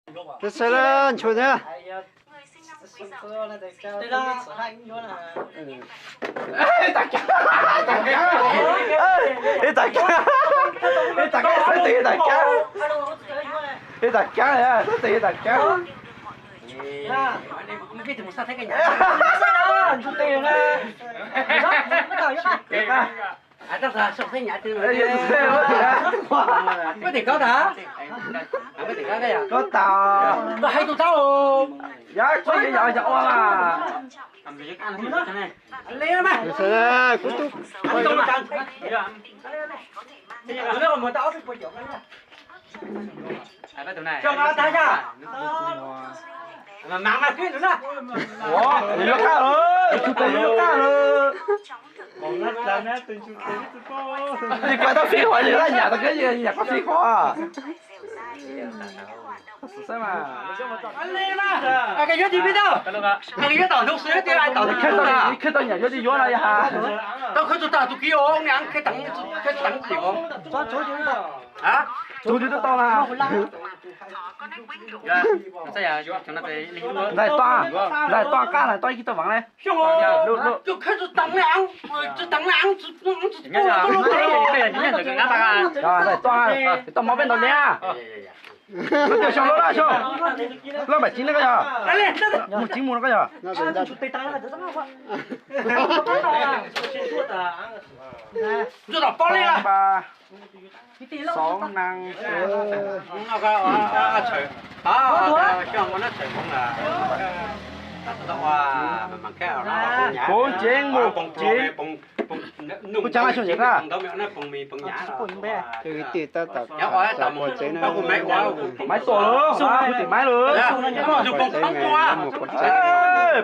Sawv daws ntshua thiab. Ib tag kab, ib tag kab, ib tag kab, ib tag kab, ib tag kab. Koj tas, yog tsuas yog yog ua mas. Sawv daws, kuv tus Ua, nws yuav qab lawm, tus tes yuav qab lawm. Nws kuv tau fij qhov, nws laj nyam tau kab, nyam koj fij qhov. Koj xav mas, koj yuav tim peb tau, koj yuav tom hnub xwb tias ai tom hnub, koj tau nyam yuav tim yuav no yog has. Tau khawb tus tag tus kiv os, nws khawb teev, khawb teev tim os. Tus twg twb tau na. Ntais toaj, ntais toaj qab, ntais toaj ib tug vav ne. Ntais toaj, tau mov peb ntaus liab. Koj tias xyoo loj na xyoo, loj npaum tsis ne koj yog, mus tsis mus no koj yog. Xov neeg. Kuv tsev mus tsev. Kuv tsev mas xyoo yim na. Maiv tuam lawm, kuv tim maiv lawm.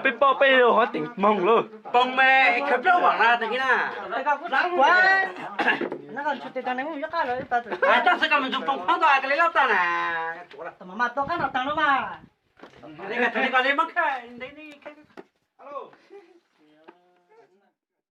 Peb poj peb lug hov tim moog lawm.